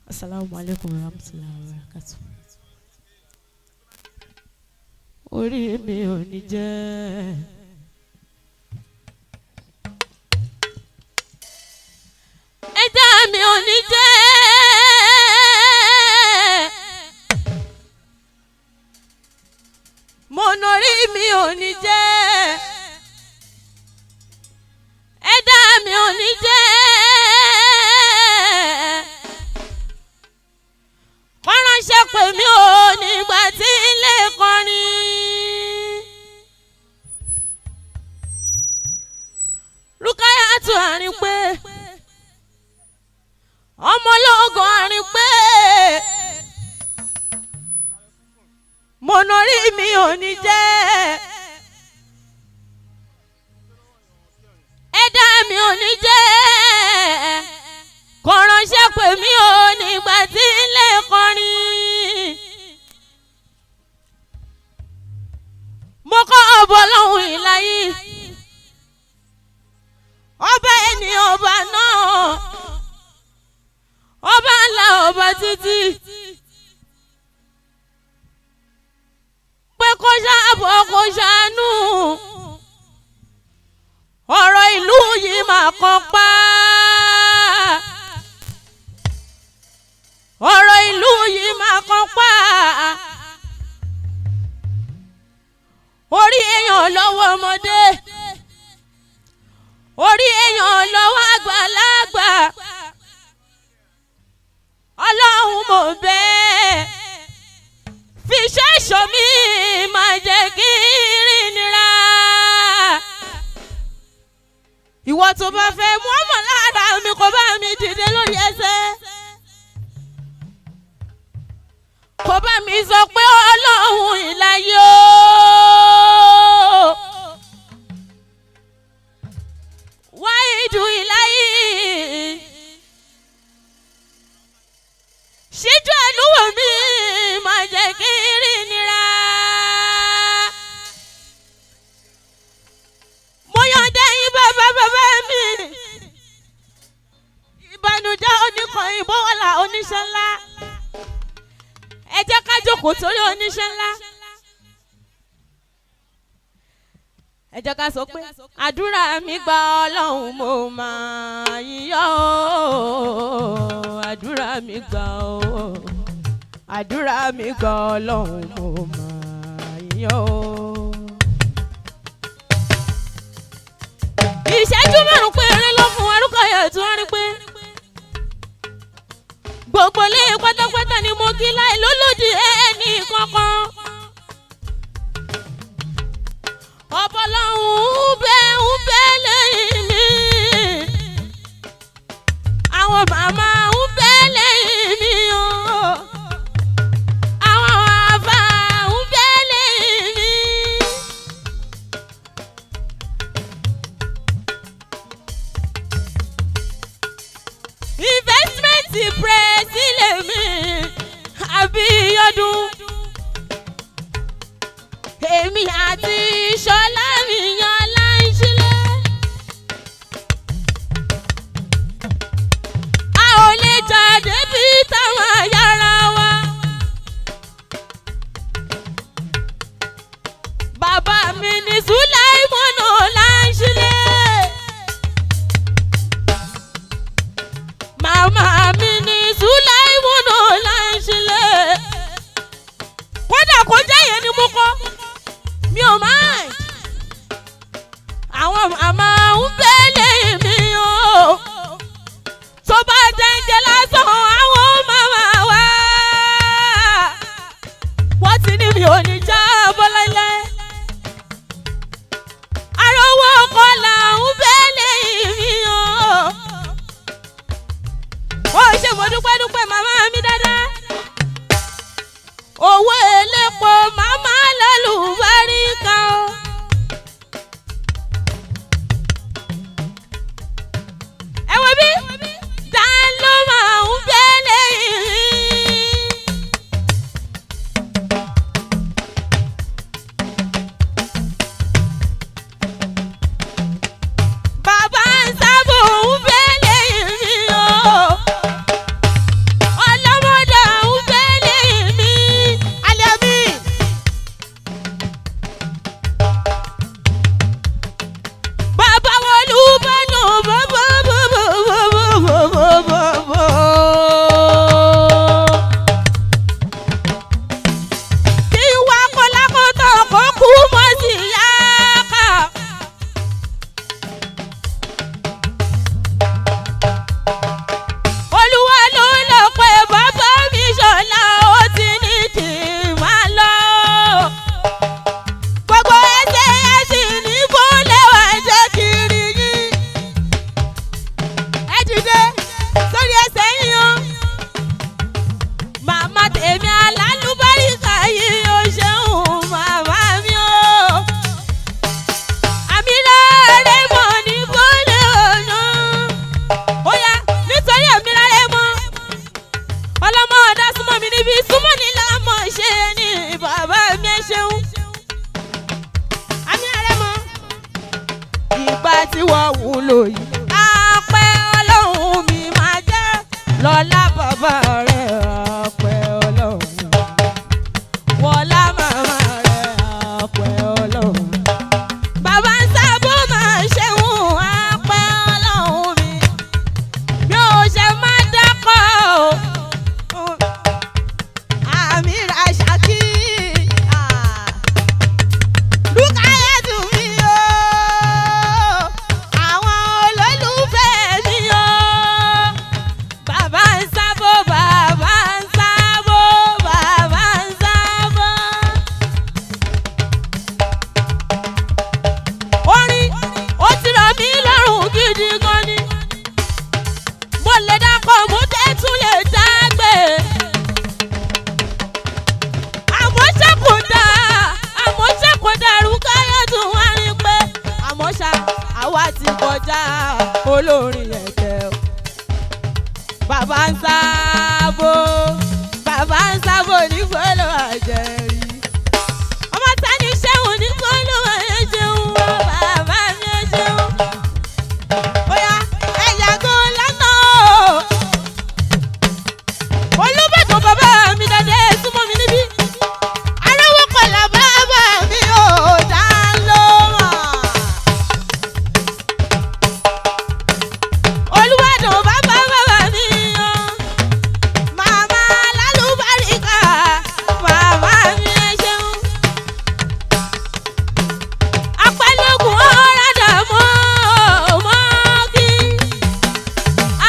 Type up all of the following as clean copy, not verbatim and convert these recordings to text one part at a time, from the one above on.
Assalamu alaikum warahmatullahi wabarakatuh. Orí mi ò ní jẹ́. Ẹ̀dá mi ò ní jẹ́. Mọ̀nà orí mi ò ní jẹ́. Ẹ̀dá mi ò ní jẹ́. Kọ́ránṣẹ́ pè mí ò nígbà tí ilé kọrin. Rúkáyàtù àárín pé ọmọ ológun àárín pé mọ̀nà orí mi ò ní jẹ́. Ẹ̀dá mi ò ní jẹ́. Kọ̀ránṣẹ́ pè mí ò nígbà tí ilé kọrin. Mo kọ́ ọ̀bọ̀ lọ́hùn ìláyé. Ọba ẹni ọba náà. Ọba ńlá ọba títí. Pé kó ṣàbọ̀ kó ṣàánú. Ọ̀rọ̀ ìlú yìí máa kan pa. Ọ̀rọ̀ ìlú yìí máa kan pa. Orí èèyàn lọ́wọ́ ọmọdé. Orí èèyàn lọ́wọ́ àgbàlagbà. Ọlọ́run mò ń bẹ̀. Fi ṣẹ́ṣọ́ mi máa jẹ́ kí n rìn nira. Ìwọ tó bá fẹ́ mú ọmọ lára mi kó bá mi dìde lórí ẹsẹ̀. Kó bá mi sọ pé Ọlọ́run ìláyé o. Wáìdù ìláyé. Ṣíjú àánú wò mí máa jẹ́ kí n rìn nira. Mo yọ̀ǹda yín bàbá bàbá mi. Ìbànújẹ́ oníkan ìbọ̀wọ̀là oníṣẹ́ ńlá. Ẹ jẹ́ ká jókòó torí oníṣẹ́ ńlá. Ẹ jẹ́ ká sọ pé àdúrà mi gba Ọlọ́run mo máa yíyọ́ o. Àdúrà mi gbà o. Àdúrà mi gba Ọlọ́run mo máa yíyọ́ o. Ìṣẹ́jú márùn-ún péré ló fún Arúkọ̀yà tó ń rí pé gbogbo lé pátápátá ni mo kí láì lólòdì ẹnì kankan. Ọ̀pọ̀lọ́hún bẹ́ ń bẹ́ lẹ́yìn mi. Àwọn màmá ń bẹ́ lẹ́yìn mi o. Àwọn àfà ń bẹ́ lẹ́yìn mi. Investment press ilé mi Abíọ́dún. Èmi àti Ṣọlá mi yan láńṣílẹ̀. A ò lè jáde bí táwọn ayára wa. Bàbá mi ní Sùláìmọ́nà láńṣílẹ̀. Màmá mi ní Sùláìmọ́nà láńṣílẹ̀. Kódà kó jẹ́ yẹn ni mo kọ́, mi ò mind. Àwọn màmá ń bẹ́ lẹ́yìn mi o. Tó bá jẹ́ǹjẹ́ lásán, àwọn màmá wa. Wọ́n ti ní mi ò ní já bọ́ láíláí. Arówó kọlà ń bẹ́ lẹ́yìn mi o. Ó ṣe mo dúpẹ́ dúpẹ́ màmá mi dáadáa. Owó elépo màmá lálùbáríkà o. Ẹ wo bí ta ló máa ń bẹ́ lẹ́yìn mi. Bàbá ń sábò ń bẹ́ lẹ́yìn mi o. mi níbi súnmọ́ ní lámọ̀ ṣe ni bàbá mi ẹ ṣeun. Àmì ààrẹ mọ́. Ìgbà tí wọ́n wúlò yìí. Àpẹ Ọlọ́run mi máa jẹ́ lọ́lá bàbá rẹ̀ àpẹ Ọlọ́run. Wọlá màmá rẹ̀ àpẹ Ọlọ́run. Bàbá ń sábò máa ṣeun àpẹ Ọlọ́run mi. Bí ó ṣe máa dákọ̀ o. Àmì Ràṣàkí. Lúkàyẹ̀dù mi o. Àwọn olólùfẹ́ mi o. Bàbá ń sábò, bàbá ń sábò, bàbá ń sábò. Orin ó ti rọ̀ mí lọ́rùn gidi gan ni. Mo lè dákọ̀, mo dé tún lè dágbé. Àmọ́ ṣé kò dáa, àmọ́ ṣé kò dàrú káyọ̀dù wá rí pé. Àmọ́ ṣá, àwa ti kọjá olórin ẹ̀kẹ́ o. Bàbá ń sábò, bàbá ń sábò ní gbọ́dọ̀ àjẹrí. Ọmọ tani ṣẹ́hùn ní gbọ́dọ̀ àjẹun, bàbá mi ẹ ṣeun. Bóyá ẹ yàgò lánàá o. Olúbàdàn bàbá mi dàdé súnmọ́ mi níbí. Arówó kọlà bàbá mi ò dá lóhùn. Olúbàdàn bàbá bàbá mi o. Màmá lálùbáríkà Bàbá mi ẹ ṣeun. Apẹ́lógún ọ̀rádà mọ́ mọ́ kí.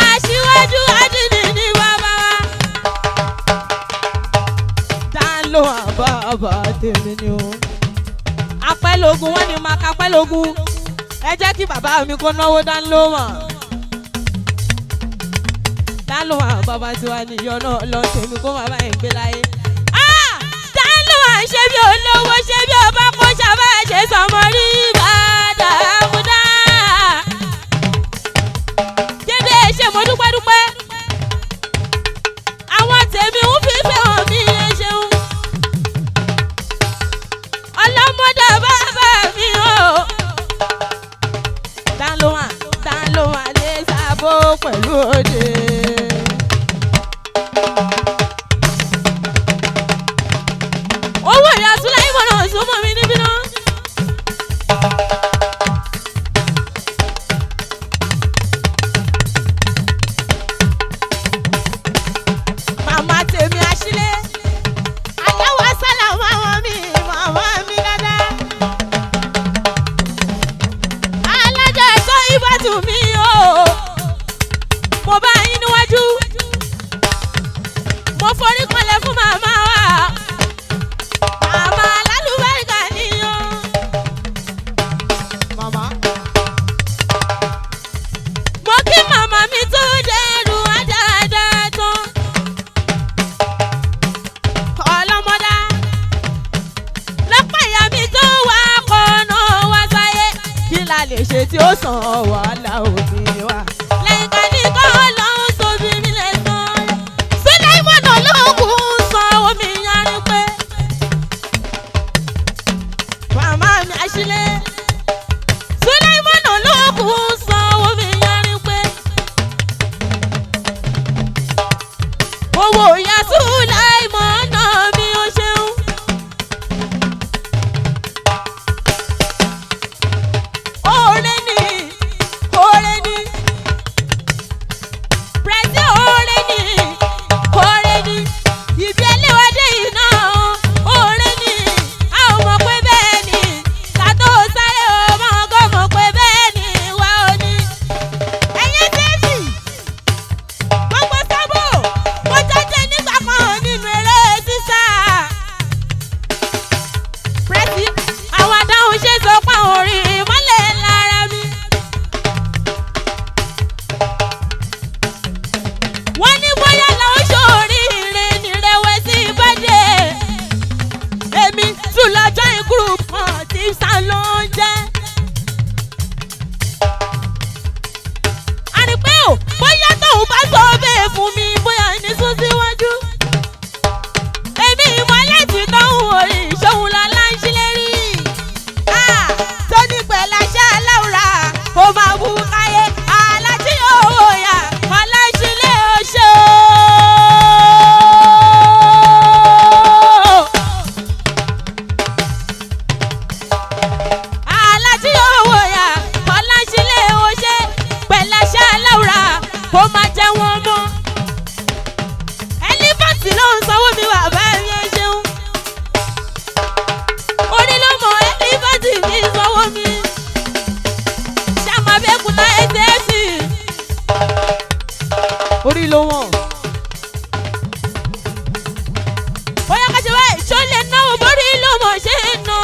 Aṣíwájú Adìní ní bàbá wa. Dá lóhùn bàbá tèmi ni o. Apẹ́lógún wọ́n ní máa kapẹ́lógún. Ẹ jẹ́ kí bàbá mi kó náwó dá lóhùn. Dá lóhùn bàbá tiwa níyọ̀nà lọ tèmi kó bàbá yẹn gbé láyé. Ah! Dá lóhùn ṣe bí olówó ṣe bí ọba kó ṣàbá ṣe sọmọ rí bàdàmúdá. Jébé ṣe mo dúpẹ́ dúpẹ́. Àwọn tèmi ń fífẹ́ hàn mí ẹ ṣeun. Ọlọ́mọdé bàbá mi o. Ta ló wà ta ló wà lè sábò pẹ̀lú òde. Owó ìyá Sùláìmọ̀ náà súnmọ́ mi níbí náà. Màmá tèmi àṣìlẹ̀. Aláwọ̀ sálàmù àwọn mi, màmá mi dáadáa. Alájà sọ ìbátú mi o. Mo bá yín níwájú. Mo forí kanlẹ̀ fún màmá wa. Màmá lálùbáríkà ni o. Màmá. Mo kí màmá mi tó dẹrù àdáadáa tán. Ọlọ́mọdá. Lọ́pọ̀ ìyá mi tó wá kọ́nà wá sáyé. Kí la lè ṣe tí ó sàn wàhálà òbí wa? Lẹ́yìn kan ní kọ́ lọ́hún sóbi mi lè sàn. Sùláìmọ̀nà lóògùn san omi yarí pé. Màmá mi àṣìlẹ̀. Sùláìmọ̀nà lóògùn san omi yarí pé. Owó ìyá Sùláìmọ̀nà mi ò ṣeun. Oore ni, oore ni. Pẹ̀sẹ̀ oore ni, oore ni. Ìbí ẹlẹ́wàdé yìí náà, oore ni. A ò mọ̀ pé bẹ́ẹ̀ ni. Kàtó sáré o, mọ̀ kó mọ̀ pé bẹ́ẹ̀ ni wá o ní. Ẹ̀yin tèmi. Gbogbo sábò, mo jẹ́jẹ́ nígbà kan nínú eré sísá. ló wọ̀n. Bóyá ká ṣe báyìí, ṣó lè náwó borí ló mọ̀ ṣe é ná.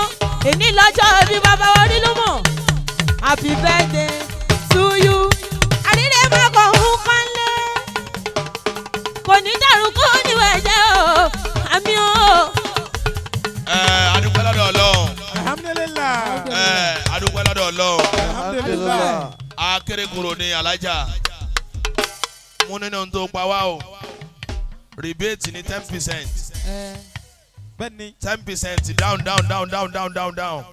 Èní lọ́jọ́ bí bàbá orí ló mọ̀. Happy birthday to you. Àrílẹ̀ má kọ̀ ń kánlé. Kò ní dàrú kó níwẹ̀ jẹ́ o, àmì o. Ẹ adúpẹ́ lọ́dọ̀ Ọlọ́run. Alhamdulilah. Ẹ adúpẹ́ lọ́dọ̀ Ọlọ́run. Alhamdulilah. Akérèkọ́rò ni alájà mú nínú ohun tó pa wá o. Rebate ní 10%. Bẹ́ẹ̀ni. 10% down, down, down, down, down, down, down.